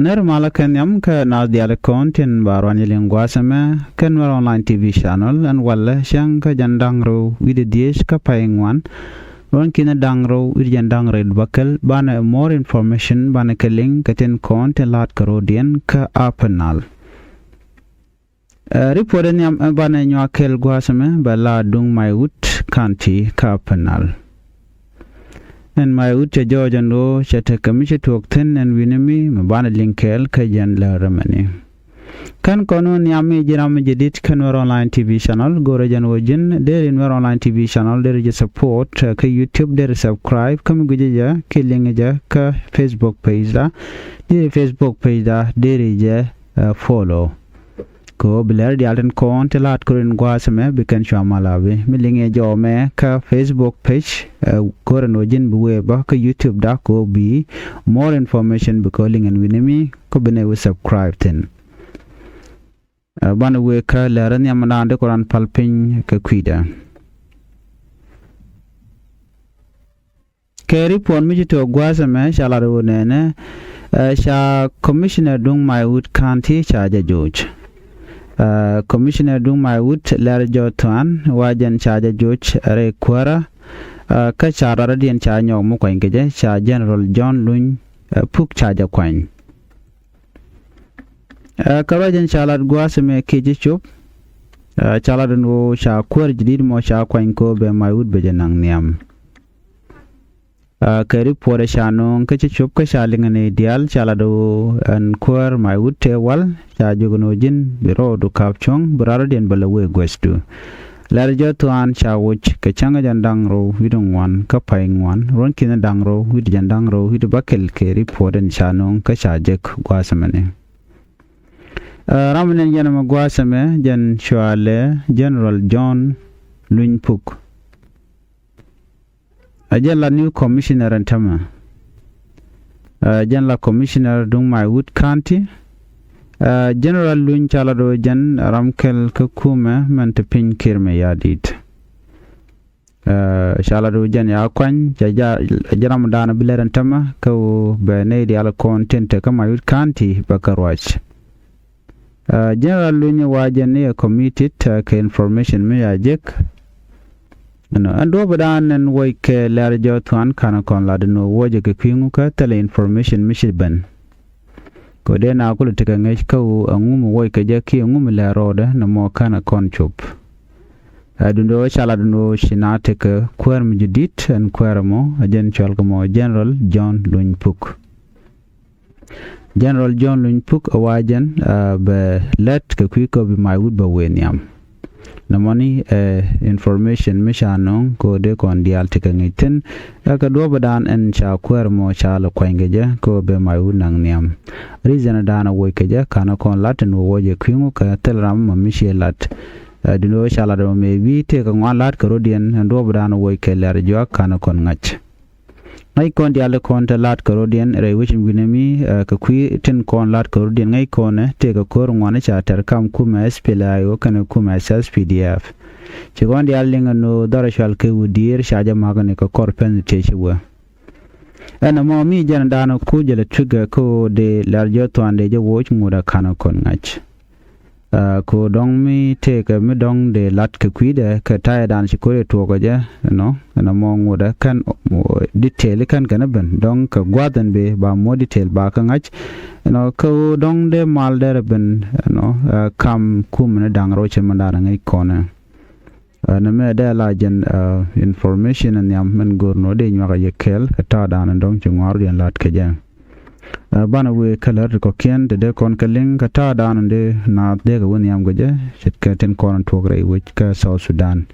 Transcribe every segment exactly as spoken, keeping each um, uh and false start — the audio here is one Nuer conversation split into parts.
Nɛr malä kɛ nhiam kä naath diaal kɔn tin ba ruany liŋ gua̱a̱th ɛmɛ kä Nuɛr Online T V channel. Ɛn walɛ cäŋ kä jiɛn da̱ŋ rɛw wi̱cdɛ dhieec kä pay ŋuan ruɔ̱n ki̱n da̱ŋ rɛw wi̱cdɛ jiɛn da̱ŋ rɛw bäkɛl. Banɛ more information, banɛ kɛ liŋ kɛ tin kɔn tin la̱a̱t kɛ rɔ̱diɛn kä Upper Nile. Ɛ, report in nhiam, ɛ, banɛ nyuak kɛl gua̱a̱th ɛmɛ bɛ la duŋ Maiwut County kä Upper Nile. Ɛn Maiwut cɛ jɔɔc ɛn ɣöö cɛ tekɛ mi ci tuɔɔk thi̱n ɛn wi̱ni mi, mi banɛ liŋ kɛɛl kä jɛn lär ɛmɛni. Kän kɔn wä nhiam mi ji̱ ram mi jɛ dit kä Nuɛr Online T V channel, go̱rɛ jɛn wä ji̱n deri Nuɛr Online T V channel deri jɛ support, ɛ, kä YouTube deri subscribe, kä mi gui̱cɛ jɛ ki liŋ jɛ kä Facebook page da, deri Facebook page da deri jɛ, ɛ, follow. Kɛ ɣöö bi lɛr diaal tin kɔn ti la̱a̱t kɛ rɔ̱diɛn gua̱a̱th ɛmɛ bi kɛn cua mal a bi. Mi liŋ ɛ jɔw mɛ kä Facebook page, ɛ, go̱rɛ ni wä ji̱n bi wee bä kä YouTube da kɛ ɣöö bi more information bi kɛ liŋ ɛn wi̱ni mi kä bi nɛ wä subscribe thi̱n. Ɛ, banɛ wee kä lɛr nhiam ɛn daan di kɛ rɔ̱ pal piny kɛ kui̱dɛ. Kɛ report mi ci tuɔɔk gua̱a̱th ɛmɛ ca lat ɣöö nɛnɛ, ɛ, ca Commissioner duŋ Maiwut County ca jɛ joc. Ɛ, Commissioner duŋ Maiwut Lɛr Jɔth Thuan wa jɛn ca jɛ joc rɛy kuäärä, ɛ, kä ca ruacdädiɛn ca nyɔk mi kuany kɛ jɛ ca General John Luny, ɛ, Puk ca jɛ kuany. Ɛ, kä ruac ɛn ca lat gua̱a̱th ɛmɛ kiɛ ci cop, ɛ, ca lat ɛn ɣöö ca kuäär jɛ di̱t mɔ ca kuany kɛ ɣöö bɛ Maiwut bɛ jɛ naŋ nhiam. Ɛ, kɛ report ɛ ca nööŋ kä ci cop kä ca liŋɛ ni diaal ca lat ɣöö ɛn kuäär Maiwut tëë wal ca jiök ɛn ɣöö ji̱n bi rɔɔdu ka̱p cuɔ̱ŋ bi ruacdädiɛn bä lɛ wee guäthdu. Lɛr Jɔth Thuan ca woc kɛ cäŋ jiɛn da̱ŋ rɛw wi̱cdɛ ŋuan kä pay ŋuan ruɔ̱n ki̱n da̱ŋ rɛw wi̱cdɛ jiɛn da̱ŋ rɛw wi̱cdɛ bäkɛl kɛ report ɛn ca nööŋ kä ca jek gua̱a̱th ɛmɛni. Ɛ, ram mi nɛn jɛn ɛmɛ gua̱a̱th ɛmɛ jɛn cɔalɛ General John Luny Puk. Ɛ, jɛn la new commissioner ɛn tämɛ. Ɛ, jɛn la commissioner duŋ Maiwut County. Ɛ, General Luny ca lat ɣöö jɛn ram kɛl kä kumɛ mɛn te piny Kiir Mayardit. Ɛ, ca lat ɣöö jɛn ya kuany ca ja, jɛ ram daanɔ bi lɛr ɛn tämɛ kä ɣöö bɛ nɛy diaal kɔn tin te kä Maiwut County bɛ kɛ ruac. Ɛ, General Luny wa jɛn ni ɛ committed, ɛ, kɛ information mi ya jek. Ɛnɔ, ɛn duɔ̱ɔ̱p dan ɛn woc kɛ Lɛr Jɔth Thuan ka̱n kɔn lat ɛn ɣöö woc kɛ kui̱ ŋu kä thilɛ information mi ci ben. Kɛ dee na kulɛ tekɛ ŋäc kä ɣöö ɛŋu mi woc kɛ jɛ kiɛ ɛŋu mi lɛ rɔɔdɛ nɔmɔ ka̱n kɔn cop. Ɛ, duundɛ ɣöö ca lat ɛn ɣöö ci na tekɛ kuäär mi jɛ di̱t ɛn kuäär ɛmɔ ɛ jɛn cɔal kɛ mɔ General John Luny Puk. General John Luny Puk ɛ wa jɛn, ɛ, bɛ lät kɛ kui̱ kä bi Maiwut bɛ wee nhiam. Nɔmɔni, ɛ, information mi ca nööŋ kɛ ɣöö dee kɔn diaal tekɛ ŋi̱i̱c thi̱n. Ɛ, kɛ duɔ̱ɔ̱p dan ɛn ca kuäär mɔ ca lɛ kuany kɛ jɛ kɛ ɣöö bɛ Maiwut naŋ nhiam. Reason dan ɛ woc kɛ jɛ ka̱n kɔn lat ɛn ɣöö woc ɛ kui̱ ŋu kɛ thil ram mɔ mi ciɛ lat. Ɛ, duundɛ ɣöö ca lat ɛmɔ mëë bi tëëkɛ ŋuan la̱t kɛ rɔ̱diɛn ɛn duɔ̱ɔ̱p dan ɛ woc kɛ Lɛr Jɔth ka̱n kɔn ŋa̱c. Ŋäc kɔn diaal kɔn te la̱t kɛ rɔ̱diɛn rɛy wec in wi̱nɛ mi, ɛ, kɛ kui̱ tin kɔn la̱t kɛ rɔ̱diɛn ŋäc kɔn ɛ tëëkɛ ko̱r ŋuan ca tɛr kam kumɛ S P L A I O kɛnɛ kumɛ S S P D F. Ci kɔn diaal liŋ ɛn ɣöö dhɔr cɔal kɛ Wudhiir ca jɛ ma̱k ni kɛ kɔr pɛn tëë ci wee. Ɛn ɛmɔ mi jɛn daanɔ ku jɛ lɛ tui̱kɛ kä ɣöö dee Lɛr Jɔth Thuan dee jɛ woc ŋut ɛ ka̱n kɔn ŋa̱c. Ɛ, kɛ ɣöö dɔ̱ŋ mi tëëkɛ mi dɔ̱ŋ dee la̱t kɛ kui̱dɛ kɛ ta̱yɛ dan ci ko̱r yɛ tuɔɔkä jɛ, you know, ɛn ɛmɔ ŋotdɛ kɛn, detail kɛn kɛn ɛ ben dɔ̱ŋ kɛ gua̱a̱th ɛn bee ba more detail ba kä ŋa̱c, you know, kɛ ɣöö dɔ̱ŋ dee mal derɛ ben, you know, ɛ, kam kumɛ ni da̱ŋ rɛw cɛ mɛn da̱rɛ ŋäc kɔnɛ. Ɛ, nɛmɛ dee la jɛn, ɛ, information ɛ nhiam mɛn go̱r nɔ dee nyuak a yɛ kɛɛl kɛ ta̱a̱ da̱a̱n dɔ̱ŋ ci ŋua̱r diɛn la̱t kɛ jɛ. Ɛ, banɛ wee kä lär ti kɔ̱kiɛn ti dee kɔn kɛ liŋ kɛ ta̱a̱ da̱a̱n dee naath dee kɛ wä nhiam kɛ jɛ ce̱tkɛ tin kɔn tuɔk rɛy wec kä South Sudan.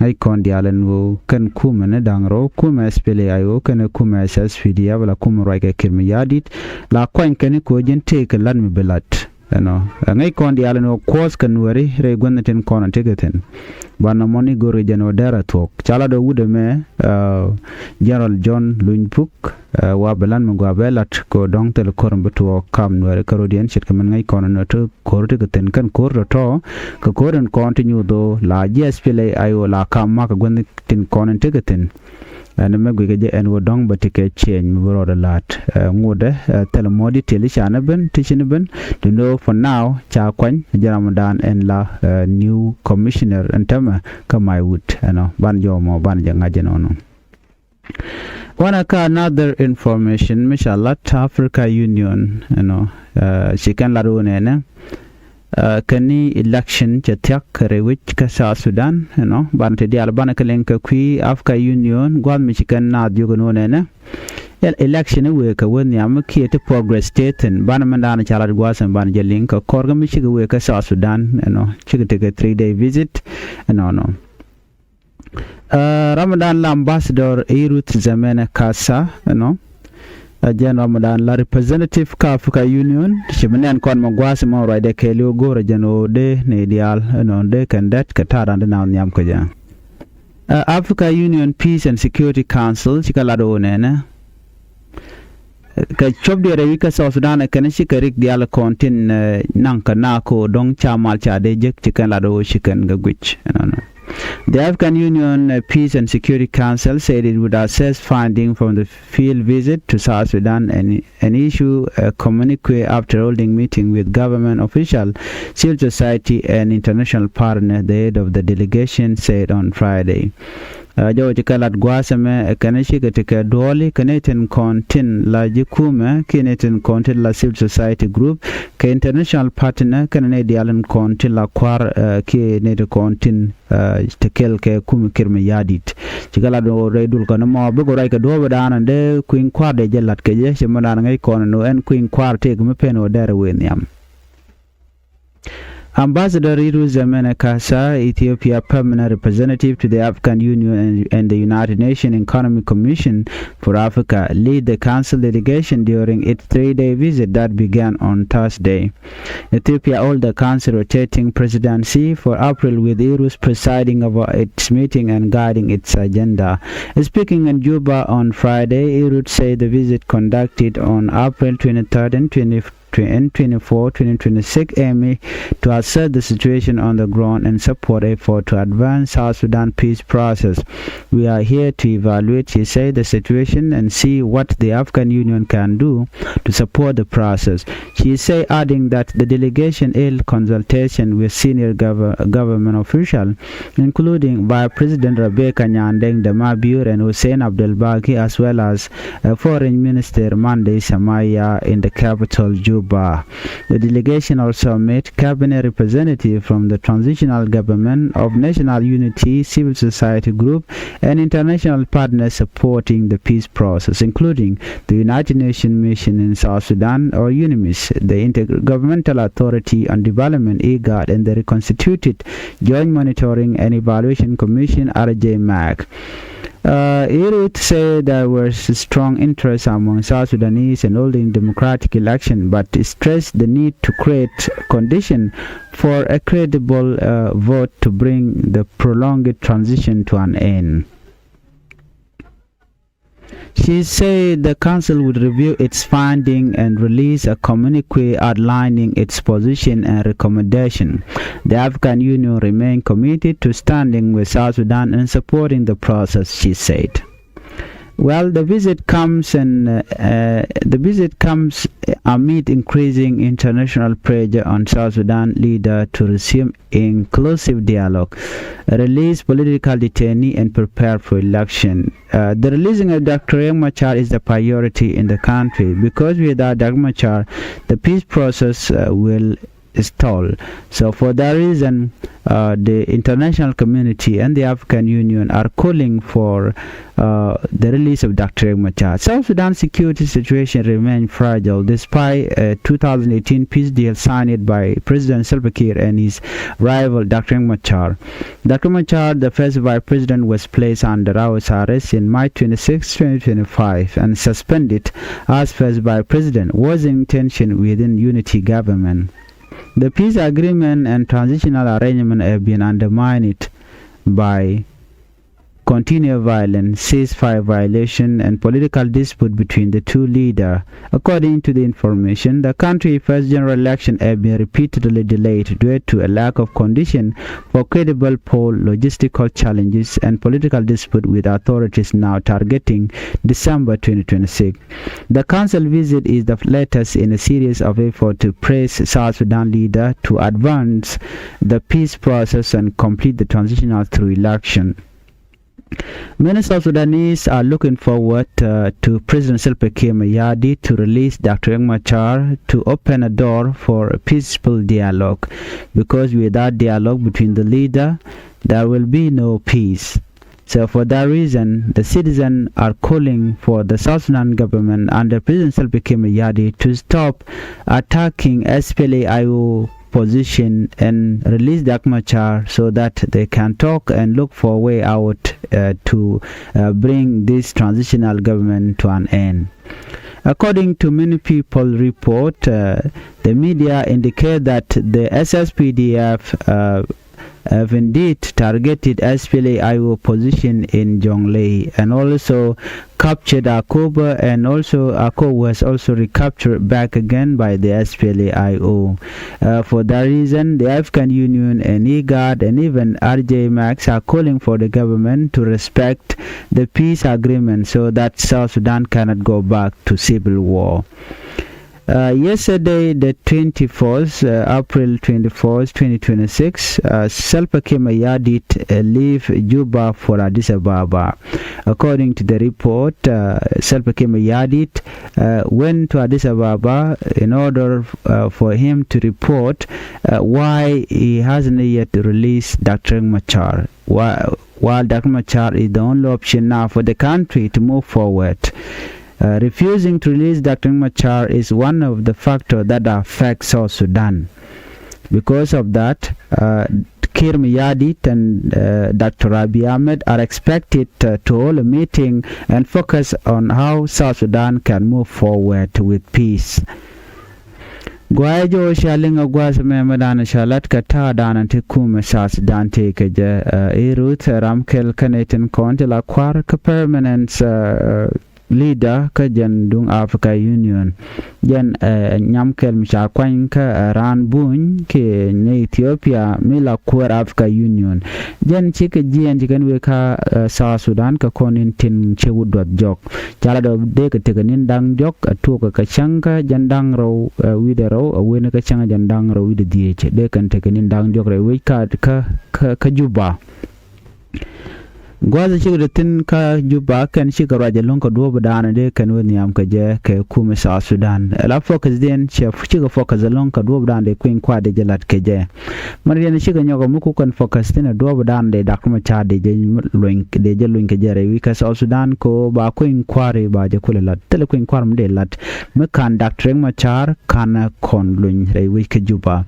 Ŋäc kɔn diaal ɛn ɣöö kɛn kumɛ ni da̱ŋ rɛw kumɛ S P L A I O kɛnɛ kumɛ S S P D F la kumɛ ruac kɛ Kiir Mayardit la kuany kɛn kɛ ɣöö ji̱n tëëkɛ la̱t mi bi la̱t. Ɛnɔ, ɛ ŋäc kɔn diaal ɛn ɣöö kuɔth kɛ nuääri rɛy guänh tin kɔn ɛ tekɛ thi̱n. Banɛ mɔni go̱r kɛ jɛn ɣöö dɛrɛ thuɔ̱k. Ca lat ɣöö wut ɛmɛ, ɛ, General John Luny Puk, ɛ, wa bi lan mi gɔaa bɛ lat kɛ ɣöö dɔ̱ŋ thil ko̱r mi bi tuɔɔk kam nuääri kä rɔ̱diɛn ce̱tkɛ min ŋäc kɔn ɛn ɣöö te ko̱r tekɛ thi̱n kɛn ko̱r tɔ̱tɔ̱. Kɛ ko̱r in kɔn ti nyuuth ɣöö la ji̱ S P L A I O la kam mak kɛ guänh tin kɔn in tekɛ thi̱n. Ɛn mɛ guikɛ jɛ ɛn wä dɔ̱ŋ bä ti kɛ ciɛny mi bi rɔɔdɛ la̱t. Ɛ, ŋotdɛ, ɛ, thilɛ mɔ di tiɛli ca ni ben ti ci ni ben. Dundo for now ca kuany jɛ ramdan ɛn la, ɛ, new commissioner ɛn tämɛ kä my wut ɛnɔ ban jɔmɔ ban jɛ ŋa̱c ɛnɔnɔ. Wanɛ kä another information mi ca lat Africa Union ɛnɔ, ɛ, ci kɛn lat wä nɛnɛ. Ɛ, kɛn ni election cɛ thiak kɛ rɛy wec kä South Sudan ɛnɔ, banɛ ti diaal banɛ kɛ liŋ kɛ kui̱ Africa Union gua̱th mi ci kɛn naath jiök ɛn wä nɛnɛ. Election i̱ wëë kɛ wä nhiam kiɛ ti progress tëë thi̱n banɛ mɛn daanɛ ca lat gua̱th ɛn banɛ jɛ liŋ kɛ kɔr kɛ mi cikɛ wëë kä South Sudan ɛnɔ cikɛ tekɛ three day visit ɛnɔnɔ. Ɛ, ramdan la ambassador Ruth Zemene Kasa ɛnɔ. Ɛ jɛn ramdan la representative kä Africa Union ci mi nɛn kɔn mɛ gua̱a̱th mɔ ruacdɛ kɛɛliw go̱o̱rɛ jɛn ɣöö dee nɛy diaal ɛnɔ dee kɛn dɛt kɛ ta̱a̱dan dee na nhiam kä jɛ. Ɛ, Africa Union Peace and Security Council cikɛ lat ɣöö nɛnɛ kɛ cuɔp diɛɛr ɛ wi̱c kä South Sudan ɛ kɛn cikɛ rik diaal kɔn tin, ɛ, naŋ kɛ naak ɔ dɔ̱ŋ ca mal ca dee jek ci kɛn lat ɔ ci kɛn kɛ guic ɛnɔnɔ. The African Union, uh, Peace and Security Council said it would assess finding from the field visit to South Sudan and, and issue a communique after holding meeting with government official, civil society and international partner, the head of the delegation said on Friday. Ɛ, jɔwä ci kɛ lat gua̱a̱th ɛmɛ, ɛ, kɛn cikɛ ti kɛ duɔli kɛ ni tin kɔn tin la ji̱ kumɛ kiɛ ni tin kɔn tin la civil society group kɛ international partner kɛn ni diaal in kɔn tin la kua̱r, ɛ, kiɛ ni tin kɔn tin, ɛ, ti kɛl kɛ kumɛ kir mi ya̱a̱ di̱t. Ci kɛ lat rɛy dul kɔn mɔ bikɛ ruac kɛ duɔ̱ɔ̱p dan dee kui̱ny kua̱r dee jɛ lat kɛ jɛ ci mɔ dan ŋäc kɔn ni ɛn kui̱ny kua̱r tëëk mi pen wä dɛr wëë nhiam. Ambassador Ruth Zemene Kasa, Ethiopia permanent representative to the African Union and, and the United Nations Economic Commission for Africa, lead the council delegation during its three-day visit that began on Thursday. Ethiopia holds the council rotating presidency for April, with Ruth presiding over its meeting and guiding its agenda. Speaking in Juba on Friday, Ruth said the visit conducted on April twenty-third and twenty tw- in twenty-four twenty twenty-six aiming to assess the situation on the ground and support effort to advance South Sudan peace process. We are here to evaluate, she said, the situation and see what the African Union can do to support the process. She said, adding that the delegation held consultation with senior gov- government officials, including Vice President Rebecca Nyandeng de Mabior and Hussein Abdelbaki, as well as a foreign minister Monday Samaya in the capital Juba. The delegation also met cabinet representatives from the transitional government of national unity, civil society group, and international partners supporting the peace process, including the United Nations Mission in South Sudan, or UNMISS, the Intergovernmental Authority on Development, IGAD, and the reconstituted Joint Monitoring and Evaluation Commission, RJMAC. Uh, Ruth said there was strong interest among South Sudanese in holding democratic election, but stressed the need to create condition for a credible, uh, vote to bring the prolonged transition to an end. She said the council would review its finding and release a communique outlining its position and recommendation. The African Union remain committed to standing with South Sudan and supporting the process, she said. Well, the visit comes and, uh, uh, the visit comes amid increasing international pressure on South Sudan leader to resume inclusive dialogue, release political detainee, and prepare for election. Uh, the releasing of Doctor Riek Machar is the priority in the country because without Doctor Machar, the peace process, uh, will stall. So for that reason, uh, the international community and the African Union are calling for, uh, the release of Doctor Riek Machar. South Sudan's security situation remains fragile despite a two thousand eighteen peace deal signed by President Salva Kiir and his rival Doctor Riek Machar. Doctor Machar, the first vice president, was placed under house arrest in March twenty-sixth, twenty twenty-five, and suspended as first vice president, was in tension within unity government. The peace agreement and transitional arrangement have been undermined by continue violence, ceasefire violation, and political dispute between the two leaders. According to the information, the country first general election have been repeatedly delayed due to a lack of condition for credible poll, logistical challenges, and political dispute with authorities now targeting December twenty twenty-six. The council visit is the latest in a series of efforts to press South Sudan leader to advance the peace process and complete the transitional through election. Many South Sudanese are looking forward uh, to President Salva Kiir Mayardit to release Doctor Riek Machar to open a door for a peaceful dialogue, because without dialogue between the leader, there will be no peace. So for that reason, the citizens are calling for the South Sudan government under President Salva Kiir Mayardit to stop attacking S P L A I O position and release Riek Machar so that they can talk and look for a way out uh, to uh, bring this transitional government to an end. According to many people report, uh, the media indicate that the S S P D F uh, have indeed targeted S P L A I O position in Jonglei and also captured Akobo, and also Akobo was also recaptured back again by the S P L A I O. Uh, for that reason, the African Union and IGAD and even R J Max are calling for the government to respect the peace agreement so that South Sudan cannot go back to civil war. Uh, yesterday, the twenty-fourth, uh, April twenty-fourth, twenty twenty-six, uh, Salva Kiir Mayardit uh, leave Juba for Addis Ababa. According to the report, uh, Salva Kiir Mayardit uh, went to Addis Ababa in order uh, for him to report uh, why he hasn't yet released Doctor Machar. While, while Doctor Machar is the only option now for the country to move forward. Uh, refusing to release Doctor Machar is one of the factors that affect South Sudan. Because of that, uh, Kiir Mayardit and uh, Doctor Abiy Ahmed are expected uh, to hold a meeting and focus on how South Sudan can move forward with peace. Guayɛ jɔw ca liŋ a gua̱a̱th mɛmɛ danɔ ca lat kɛ ta̱a̱ danɔ ti kumɛ South Sudan tëëkɛ jɛ. Iruth ram kɛl kä nɛy tin kɔn ti la kua̱r kä permanent leader kä jɛn duŋ Africa Union. Jɛn nyam kɛl mi ca kuany kä raan buny kiɛ ni Ethiopia mi la kuäär Africa Union. Jɛn cikɛ jiɛn cikɛn wek kä South Sudan kɛ kɔn in tin cɛ wut duɔth jɔk. Ca la dɔ̱ dee kɛ tekɛ ni̱n da̱ŋ diɔ̱k a tuɔɔkɛ kɛ cäŋ kä jɛn da̱ŋ rɛw wi̱dɛ rɛw a wen kä cäŋ jɛn da̱ŋ rɛw wi̱dɛ dhieec dee kɛn tekɛ ni̱n da̱ŋ diɔ̱k rɛy wec kä kä kä Juba. Gua̱th cikɛ te thi̱n kä Juba kɛn cikɛ ruac ɛlɔ̱ŋ kɛ duɔ̱ɔ̱p daanɛ dee kɛn wä nhiam kɛ jɛ kɛ kumɛ South Sudan. Ɛ la focus diɛn cɛ cikɛ focus ɛlɔ̱ŋ kɛ duɔ̱ɔ̱p daanɛ dee kui̱ny kua̱r dee jɛ lat kɛ jɛ. Mɛn diɛn cikɛ nyɔk ɛmɛ kukɛn focus thi̱n ɛ duɔ̱ɔ̱p daanɛ dee dak mɛ ca̱a̱r dee jɛ luny dee jɛ luny kɛ jɛ rɛy wi̱i̱ kɛ South Sudan kɛ ɣöö ba kui̱ny kua̱ri ba jɛ kulɛ lat thilɛ kui̱ny kua̱r mi dee lat mi ka̱n dak Riek Machar ka̱n kɔn luny rɛy wi̱i̱ kɛ Juba.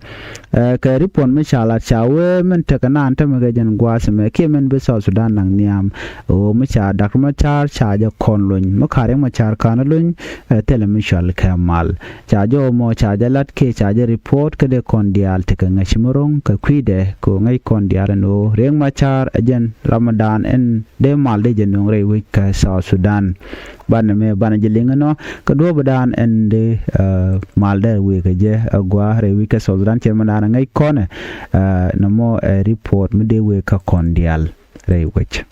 Kɛ ripot mi ca lat ca wee min tekɛ naan tämɛ kɛ jɛn gua̱a̱th ɛmɛ kiɛ min bi South Sudan naŋ nhiam. Ɣöö mi ca dak Machar ca jɛ kɔn luny mi ka̱n Riek Machar ka̱n luny. Thilɛ mi cual kɛ mal ca jɛ ɣöö mɔ ca jɛ lat kiɛ ca jɛ ripot kä dee kɔn diaal tekɛ ŋäc mi ro̱ŋ kɛ kui̱dɛ kɛ ɣöö ŋäc kɔn diaal ɛn ɣöö Riek Machar ɛ jɛn Ramadan ɛn dee mal dee jɛ nöŋ rɛy wec kä South Sudan. Banɛ mɛ banɛ jɛ liŋ ɛnɔ kɛ duɔ̱ɔ̱p dan ɛn dee mal dee wek kɛ jɛ a gua̱a̱ rɛy wec kä South Sudan cɛ mɛ dan ŋäc kɔnɛ. Nɔmɔ ɛ ripot mi dee wek kä kɔn diaal rɛy wec.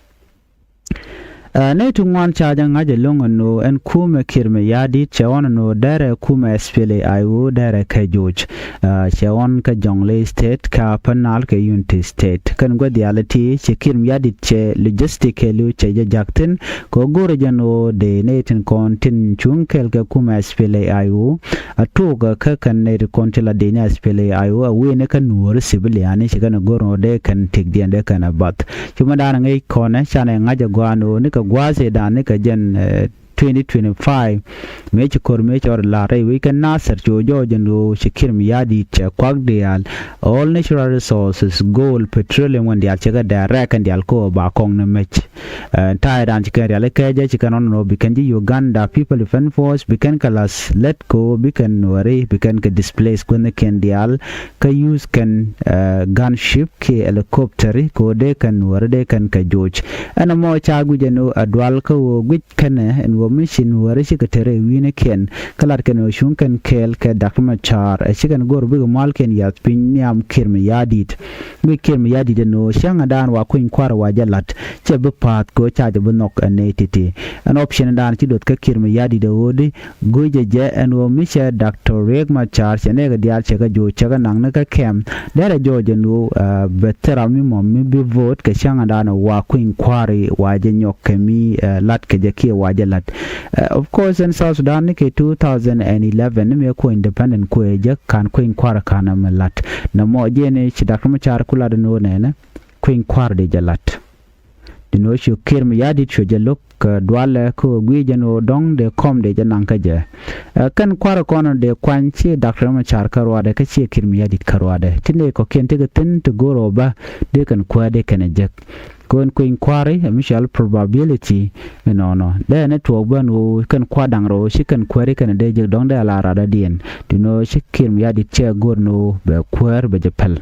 Nɛy ti ŋuan ca jɛ ŋa̱c ɛlɔ̱ŋ ɛn ɣöö ɛn kumɛ Kiir Mayardit cɛ ɣɔn ɛn ɣöö dɛrɛ kumɛ S P L A I O dɛrɛ kɛ joc. Cɛ ɣɔn kä Jonglei State kä Upper Nile kɛ Unity State kɛn gua̱th diaal iti cɛ Kiir Mayardit cɛ logistic kɛɛliw cɛ jɛ jak thi̱n. Kɛ ɣöö go̱rɛ jɛn ɣöö dee nɛy tin kɔn tin cuŋ kɛɛl kɛ kumɛ S P L A I O. A tuɔɔk kä kɛn nɛy ti kɔn ti la dee ni S P L A I O a wee ni kä nuɔɔri civilian ni ci kɛn go̱r ɣöö dee kɛn tëkdiɛn dee kɛn a bath. Cumɛ da̱a̱n ŋäc kɔnɛ canɛ ŋa̱c a gua̱a̱n ɣöö nikɛ gua̱a̱th ëëdan nikɛ jɛn twenty twenty-five. Mëë ci ko̱r mëë cɔr la̱r rɛy wec kä Nasir cu jɔɔc ɛn ɣöö ci Kiir Mayardit cɛ kuak diaal all natural resources, gold, petroleum, ŋuɛn diaal cɛ kɛ dɛɛr rɛɛk kɛn diaal kä ɣöö ba kɔŋ ni mec. Ta̱a̱ dan ci kɛn riali kɛɛcɛ ci kɛn rɔn nɔ bi kɛn ji̱ Uganda People Defence Force bi kɛn kɛ la̱th lät kɛ ɣöö bi kɛn nuɔri bi kɛn kɛ displace kuäthnikiɛn diaal kä use kɛn gunship kiɛ helicopter kɛ ɣöö dee kɛn nuɔri dee kɛn kɛ joc. Ɛn ɛmɔ ca guic ɛn ɣöö ɛ dual kä ɣöö guic kɛnɛ ɛn ɣöö mi ci nuɔri cikɛ te rɛy wi̱i̱nikiɛn kä lat kɛn ɣöö cuŋ kɛn kɛɛl kɛ Dak Macar ɛ ci kɛn go̱r bikɛ mualkiɛn yath piny nhiam Kiir Mayardit. Guic Kiir Mayardit ɛn ɣöö cäŋɛ daan wa kuny kua̱r wa jɛ la̱t cɛ bi pa̱a̱th kɛ ɣöö ca jɛ bi nhɔk ɛ nɛy ti̱ti̱. Ɛn option daan ci luɔth kä Kiir Mayardit ɛ ɣöö di guic ɛ jɛ ɛn ɣöö mi cɛ Doctor Riek Macar cɛ nɛɛkɛ diaal cɛ kɛ jo̱o̱c cɛ kɛ naŋ ni kä kɛm. Derɛ jɔɔc ɛn ɣöö bɛ thil ram mi mɔ mi bi vote kɛ cäŋɛ daan wa kuny kua̱r wa jɛ nyɔk kɛ mi la̱t kɛ jɛ kiɛ wa jɛ la̱t. Of course ɛn South Sudan ni kɛ two thousand and eleven ni mëë kuɔ independent kuɛ jɛ ka̱n kuny kua̱r ka̱n ɛmɛ la̱t. Nɛ mɔ jɛn ci Dak Macar ku lat ɛn ɣöö nɛnɛ kuny kua̱r dee jɛ la̱t. Di nɔ cu Kiir Mayardit cu jɛ lo̱k kɛ dualɛ kä ɣöö guic jɛn ɣöö dɔ̱ŋ dee kɔm dee jɛ naŋ kä jɛ. Kɛn kua̱r kɔn dee kuany ci Dak Macar kä ruaadɛ kä ci Kiir Mayardit kä ruaadɛ ti nɛy kɔ̱kiɛn ti kɛ thi̱n ti go̱r ɣöö bä dee kɛn kuäär dee kɛn ɛ jek. Kɛ ɣöö ɛn kuny kua̱ri ɛ mi cɔal probability ɛnɔnɔ dee ni tuɔɔk bä ɛn ɣöö kɛn kua̱r da̱ŋ rɛw ci kɛn kuääri kɛn dee jek dɔ̱ŋ dee a la radadiɛn. Di nɔ ci Kiir Mayardit cɛ go̱r ɛn ɣöö bɛ kuäär bɛ jɛ päl.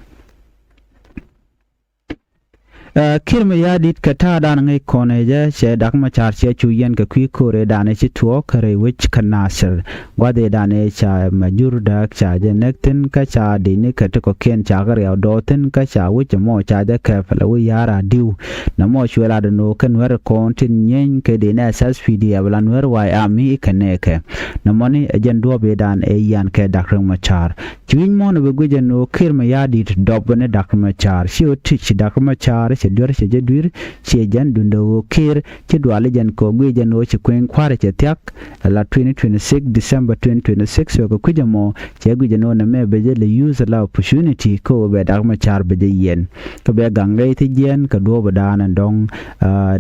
Kiir Mayardit kɛ ta̱a̱ dan ŋäc kɔn ɛ jɛ cɛ Dak Macar cɛ cu yɛn kɛ kui̱ ko̱r ëë dan ɛ ci tuɔɔk kɛ rɛy wec kä Nasir. Gua̱th ëë dan ɛ ca Majur Däk ca jɛ näk thi̱n kä ca dicni kɛ ti kɔ̱kiɛn ca kɛ riaw dɔɔth thi̱n kä ca wec ɛmɔ ca jɛ kɛp lɛ wec ya̱r a di̱w. Nɛ mɔ cuɛ lat ɛn ɣöö kɛ Nuäär kɔn tin nyieeny kɛ dicni S S P D F la Nuäär White Army kɛ nɛɛkɛ. Nɛ mɔni ɛ jɛn duɔ̱ɔ̱p ëë dan ɛ yian kɛ Dak Riek Macar. Ci wi̱c muɔ̱ɔ̱n ɛ bi guic ɛn ɣöö Kiir Mayardit dɔp ni Dak Macar ci ɣöö ti ci Dak Macar cɛ duer cɛ jɛ dui̱r. Ciɛ jɛn duundɛ ɣöö Kiir ci duali jɛn kɛ ɣöö guic ɛn ɣöö ci kueny kua̱r cɛ thia̱k. Ɛ la twenty twenty-six December twenty twenty-six ɣöö kɛ kui̱c ɛmɔ cɛ guic ɛn ɣöö nɛmɛ bɛ jɛ lɛ use la opportunity kä ɣöö bɛ Dak Macar bɛ jɛ yiɛn. Kä bɛ gaŋ rɛy thi jiɛn kɛ duɔ̱ɔ̱p ɛ daanɛ dɔ̱ŋ.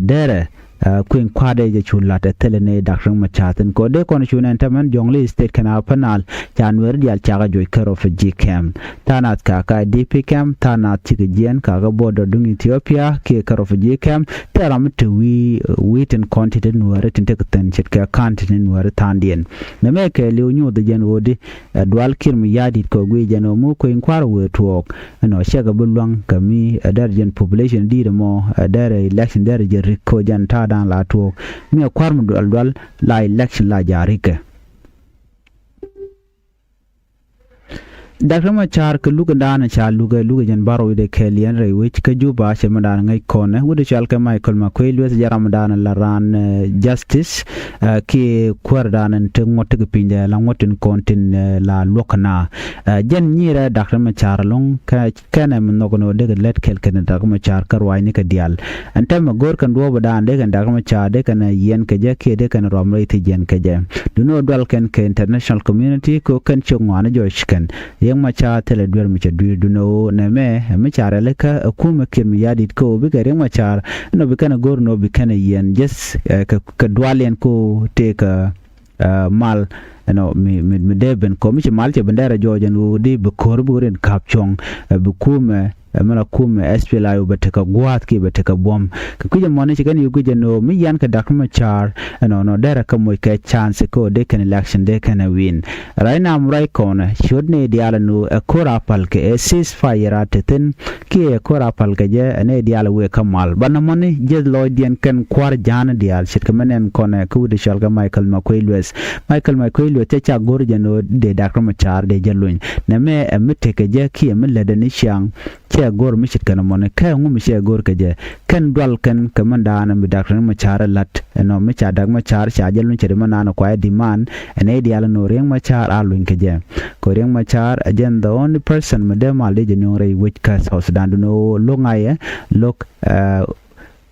Derɛ kueny kua̱r dee jɛ cu la̱t ɛ thilɛ ni Dak Riek Macar thi̱n kɛ ɣöö dee kɔn cu nɛn tɛmɛn Jonglei State kɛn a Upper Nile ca Nuääri diaal cakɛ juɔc kä refugee camp. Tha̱a̱ŋ nath kakä D P camp, tha̱a̱ŋ nath cikɛ jiɛn kakä border duŋ Ethiopia kiɛ kä refugee camp. Tëë ram mi te wi̱i̱ wi̱i̱ tin kɔn ti te Nuääri tin tekɛ thi̱n ce̱tkɛ ka̱n ti te Nuääri tha̱a̱ŋdiɛn. Nɛmɛ kɛɛliw nyuuth jɛn ɣöö di ɛ dual Kiir Mayardit kɛ ɣöö guic jɛn ɣöö mi kueny kua̱r wëë tuɔɔk. Ɛnɔ cɛ kɛ bi lua̱ŋ kɛ mi ɛ derɛ jɛn population di̱i̱t ɛmɔ ɛ derɛ election derɛ jɛ rik kä jɛn ta̱a̱ da̱a̱n la tuɔɔk. Mi ɛ kua̱r mi dual dual la election la ja̱ rikɛ. Dak Riek Macar kɛ luk in da̱a̱n ca lukɛ lukɛ jɛn bärɔw i̱ dee kɛɛl yɛn rɛy wec kä Juba cɛ mi da̱a̱n ŋäc kɔnɛ wut i̱ cɔal kɛ Michael Makuei Lueth jɛ ram mi da̱a̱n la raan justice. Kiɛ kuäär da̱a̱n in te ŋuɔ̱t ti kɛ piny dɛ la ŋuɔ̱t tin kɔn tin la luɔ̱k kɛ na. Jɛn nyirɛ Dak Riek Macar ɛlɔ̱ŋ kɛ kɛnɛ mi nhɔk ni ɣöö dee kɛ lät kɛl kɛn Dak Macar kä ruaacni kɛ diaal. Ɛn tɛmɛ go̱o̱r kɛn duɔ̱ɔ̱p ɛ da̱a̱n dee kɛn Dak Macar dee kɛn yiɛn kɛ jɛ kiɛ dee kɛn rɔm rɛy thi jiɛn kɛ jɛ. Duundɛ ɣöö dual kɛn kɛ international community kɛ ɣöö kɛn ciök ŋɔaani jɔc kɛn. Riek Macar thilɛ duer mi cɛ dui̱r duundɛ ɣöö nɛmɛ ɛ mi ca rɛlikä ɛ kumɛ Kiir Mayardit kɛ ɣöö bikɛ Riek Macar ɛn ɣöö bi kɛn ɛ go̱o̱r ɛn ɣöö bi kɛn ɛ yiɛn jɛth kɛ dualiɛn kɛ ɣöö tëëkɛ mal ɛnɔ mi mi mi dee ben kɔ mi ci mal cɛ ben dee rɛ jɔɔc ɛn ɣöö di bi ko̱r bi rin ka̱p cuɔ̱ŋ. Bi kumɛ ɛ mi la kumɛ S P L A-IO bɛ tekɛ gua̱a̱th kiɛ bɛ tekɛ buɔ̱m. Kɛ kui̱c ɛmɔni ci kɛn yio̱k guic ɛn ɣöö mi yan kɛ Dak Macar ɛnɔ nɔ derɛ kɛ moc kɛ chance kɛ ɣöö dee kɛn election dee kɛn ɛ win. Right now ruac kɔnɛ ciöt ni diaal ɛn ɣöö ɛ ko̱r a pal kɛ ɛ ceasefire a te thi̱n. Kiɛ ko̱r a pal kɛ jɛ ɛ nɛy diaal ɛ wëë kä mal banɛ mɔni jiäth lɔcdiɛn kɛn kua̱r ja̱a̱n diaal ce̱tkɛ mɛn ɛn kɔnɛ kä wi̱cdɛ cɔal kɛ Michael Makuei Lueth. Michael Makuei Lueth cɛ ca go̱r jɛ ni ɣöö dee Dak Macar dee jɛ luny. Nɛmɛ ɛ mi tekɛ jɛ kiɛ mi lätdɛ ni ciaŋ. Cɛ go̱r mi ce̱tkɛ nɛ mɔni kä ɛŋu mi cɛ go̱r kɛ jɛ. Kɛn dual kɛn kɛ mɛn daanɛ mi Dak Macar ɛ la̱t ɛnɔ mi ca Dak Macar ca jɛ luny ce̱t mɛn daanɛ kuayɛ demand. Ɛ nɛy diaal ɛn ɣöö Riek Macar a luny kɛ jɛ. Kɛ Riek Macar ɛ jɛn the only person mi dee mal dee jɛ nööŋ rɛy wec kä South Sudan duundɛ ɣöö lo̱k ŋa̱cɛ lo̱k ɛ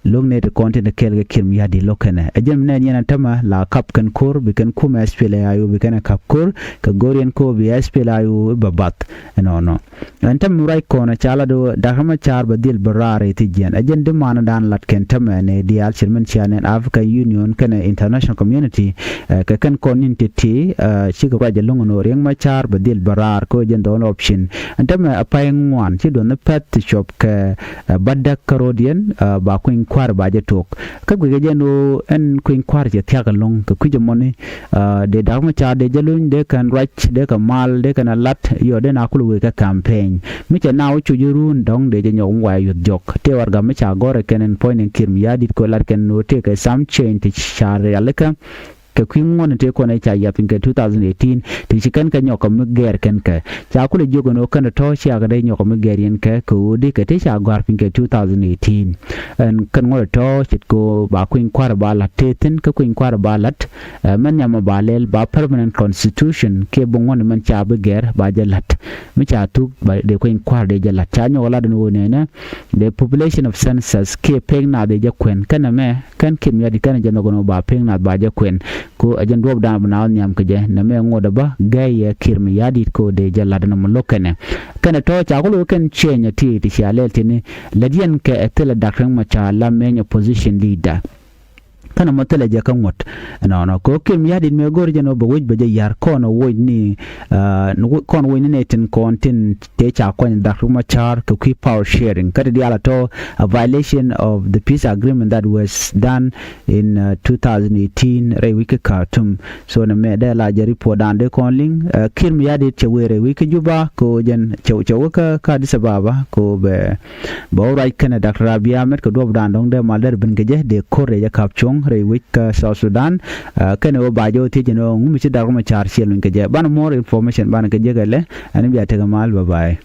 Lo̱k nɛy ti kɔn tin te kɛɛl kɛ Kiir Mayardit lo̱k kɛnɛ. Ɛ jɛn mi nɛn yɛn ɛ tämɛ la kap kɛn ko̱r bi kɛn kumɛ S P L A I O bi kɛn ɛ kap ko̱r kɛ go̱r yɛn ko̱ bi S P L A I O bɛ bath. Ɛnɔnɔ. Ɛn tämɛ mi ruac kɔn ɛ ca lat ɣöö Doctor Machar bɛ dhil bɛ raar i̱ thi jiɛn. Ɛ jɛn di mandan lat kɛn tämɛ nɛ diaal cir min cia nɛn African Union kɛnɛ international community. Ɛ kɛ kɛn kɔn nin ti ti ɛ cikɛ ruac ɛ lo̱ŋ ɛn ɣöö Riek Machar bɛ dhil bɛ raar kɛ ɣöö jɛn the only option. Ɛn tämɛ ɛ pay ŋuan ci duɔth ni pɛth ti cuɔp kɛ ɛ bädäk kä ro̱diɛn ɛ ba kui̱ny kua̱r ba jɛ tuɔɔk. Kä guikɛ jɛn ɣöö ɛn kui̱ny kua̱r cɛ thia̱k ɛlɔ̱ŋ kɛ kui̱c ɛmɔni. Ɛ dee Doctor Machar dee jɛ luny dee kɛn ruac dee kɛ mal dee kɛn a lat yɔ dee na kul wee kɛ campaign. Mi cɛ na wä cuc run dɔ̱ŋ dee jɛ nyɔk mi waya yuth jɔk tëë warɛga mi ca gɔ̱rɛ kɛn ɛn puɔ̱ny ni Kiir Mayardit kɛ lat kɛn ɣöö tëë kɛ some change ti ca rialikä. Kɛ kui̱ ŋuɔ̱n tëë kɔn ɛ ca yath piny kɛ two thousand eighteen ti ci kɛn kɛ nyɔk kɛ mi gɛɛr kɛn kɛ ca kulɛ jiök ɛn ɣöö kɛn tɔ̱ ciakɛ dee nyɔk kɛ mi gɛɛr yɛn kɛ kɛ ɣöö di kɛ tëë ca gɔ̱a̱r piny kɛ two thousand eighteen. Ɛn kɛn ŋuɔ̱t tɔ̱ ce̱tkɛ ɣöö ba kui̱ny kua̱r ba la̱t tëë thi̱n kä kui̱ny kua̱r ba la̱t. Ɛ mɛn nhiamɛ ba lɛl ba permanent constitution kiɛ bi ŋuɔ̱n mɛn ca bi gɛɛr ba jɛ la̱t. Mi ca thuk ba dee kui̱ny kua̱r dee jɛ la̱t ca nyɔk ɛ lat ɛn ɣöö nɛnɛ dee population of census kiɛ pek nath dee jɛ kuɛn kɛn ɛmɛ kɛn Kiir Mayardit kɛn jɛ nhɔk ɛn ɣöö ba pek nath ba jɛ kuɛn. Ko ɛ jɛn duɔ̱ɔ̱pdan bi naath nhiam kɛ jɛ nɛmɛ ŋot ɛ bä gɛy yɛ Kiir Mayardit ko dee jɛ la̱t ɛn ɛmɔ lo̱k kɛnɛ. Kɛnɛ tɔ̱ ca ku lo̱k kɛn ciëny ɛ ti ti cia lɛl tini lät yɛn kɛ ɛ thilɛ Doctor Riek Machar la meny opposition leader. Kɛnɛ mɔ thilɛ jɛ kä ŋuɔ̱t ɛnɔnɔ ko Kiir Mayardit mëë go̱r jɛn ɣöö bɛ wec bɛ jɛ ya̱r kɔn ɛ woc ni ɛ kɔn woc ni nɛ tin kɔn tin tëë ca kuany Doctor Riek Machar kɛ kui̱ power sharing kä ti diaal a tɔ̱ a violation of the peace agreement that was done in uh, two thousand eighteen rɛy wi̱c kä Khartoum. So nɛmɛ dee la jɛ report dan dee kɔn liŋ ɛ Kiir Mayardit cɛ wee rɛy wi̱c kä Juba ko jɛn cɛ cɛ wä kä kä Addis Ababa ko bɛ bɛ wä ruac kɛnɛ Doctor Abiy Ahmed kɛ duɔ̱pdan dɔ̱ŋ dee mal dee ben kɛ jɛ dee ko̱r dee jɛ kap cuɔ̱ŋ rɛy wi̱c kä South Sudan. Ɛ kɛnɛ wä ba jɛ wä thiec jɛn ɣöö ŋu mi ci Doctor Machar ciɛ luny kɛ jɛ banɛ more information banɛ kɛ jɛ kɛ lɛ ɛn bia tekɛ mal. Bye bye.